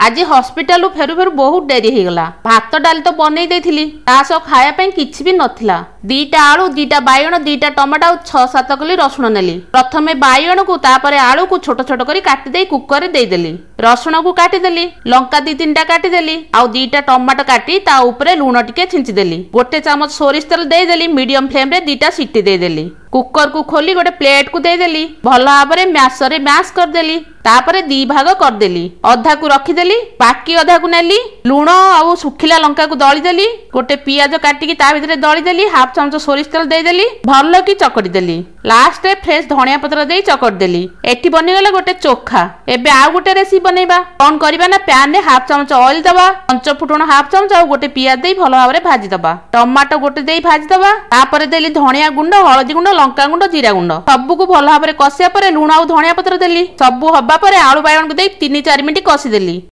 ଆଜି ହସ୍ପିଟାଲରୁ ଫେରୁ ଫେରୁ ବହୁତ ଡେରି ହେଇଗଲା। ଭାତ ଡାଲି ତ ବନେଇ ଦେଇଥିଲି, ତା ସହ ଖାଇବା ପାଇଁ କିଛି ବି ନଥିଲା। 2ଟା ଆଳୁ, 2ଟା ବାଇଗଣ, 2ଟା ଟମାଟୋ ଆଉ 6-7 କଲି ରସୁଣ ନେଲି। ପ୍ରଥମେ ବାଇଗଣକୁ ତାପରେ ଆଳୁକୁ ଛୋଟ ଛୋଟ କରି କାଟିଦେଇ କୁକରରେ ଦେଇଦେଲି। ରସୁଣକୁ କାଟିଦେଲି, ଲଙ୍କା 2-3ଟା କାଟିଦେଲି ଆଉ 2ଟା ଟମାଟୋ କାଟି ତା ଉପରେ ଲୁଣ ଟିକେ ଛିଞ୍ଚିଦେଲି। 1 ଚାମଚ ସୋରିଷ ତେଲ ଦେଇଦେଲି, ମିଡିୟମ ଫ୍ଲେମରେ 2ଟା ସିଟି ଦେଇଦେଲି। କୁକରକୁ ଖୋଲି ଗୋଟେ ପ୍ଲେଟକୁ ଦେଇଦେଲି, ଭଲ ଭାବରେ ମ୍ୟାସରେ ମ୍ୟାସ କରିଦେଲି। ତାପରେ 2 ଭାଗ କରିଦେଲି, ଅଧାକୁ ରଖିଦେଲି, ବାକି ଅଧାକୁ ନେଲି। ଲୁଣ ଆଉ ଶୁଖିଲା ଲଙ୍କାକୁ ଦଳିଦେଲି, ଗୋଟେ ପିଆଜ କାଟିକି ତା ଭିତରେ ଦଳିଦେଲି, ହାଫ ଚାମଚ ସୋରିଷ ତେଲ ଦେଇଦେଲି, ଭଲ କି ଚକଟି ଦେଲି। ଲାଷ୍ଟରେ ଫ୍ରେଶ ଧଣିଆ ପତ୍ର ଦେଇ ଚକଟି ଦେଲି। ଏଠି ବନିଗଲା ଗୋଟେ ଚୋଖା। ଏବେ ଆଉ ଗୋଟେ ରେସିପି ବନେଇବା। କଣ କରିବା ନା, ପ୍ୟାନରେ ହାଫ ଚାମଚ ଅଏଲ ଦବା, ପଞ୍ଚ ଫୁଟଣ ହାଫ ଚାମଚ ଆଉ ଗୋଟେ ପିଆଜ ଦେଇ ଭଲ ଭାବରେ ଭାଜିଦବା। ଟମାଟୋ ଗୋଟେ ଦେଇ ଭାଜିଦବା। ତାପରେ ଦେଲି ଧଣିଆ ଗୁଣ୍ଡ, ହଳଦୀ ଗୁଣ୍ଡ, ଲଙ୍କା ଗୁଣ୍ଡ, ଜିରା ଗୁଣ୍ଡ। ସବୁକୁ ଭଲ ଭାବରେ କଷିବା ପରେ ଲୁଣ ଆଉ ଧଣିଆ ପତ୍ର ଦେଲି। ସବୁ ହବା ପରେ ଆଳୁ ବାଇଗଣକୁ ଦେଇ 3-4 ମିନିଟ କଷିଦେଲି।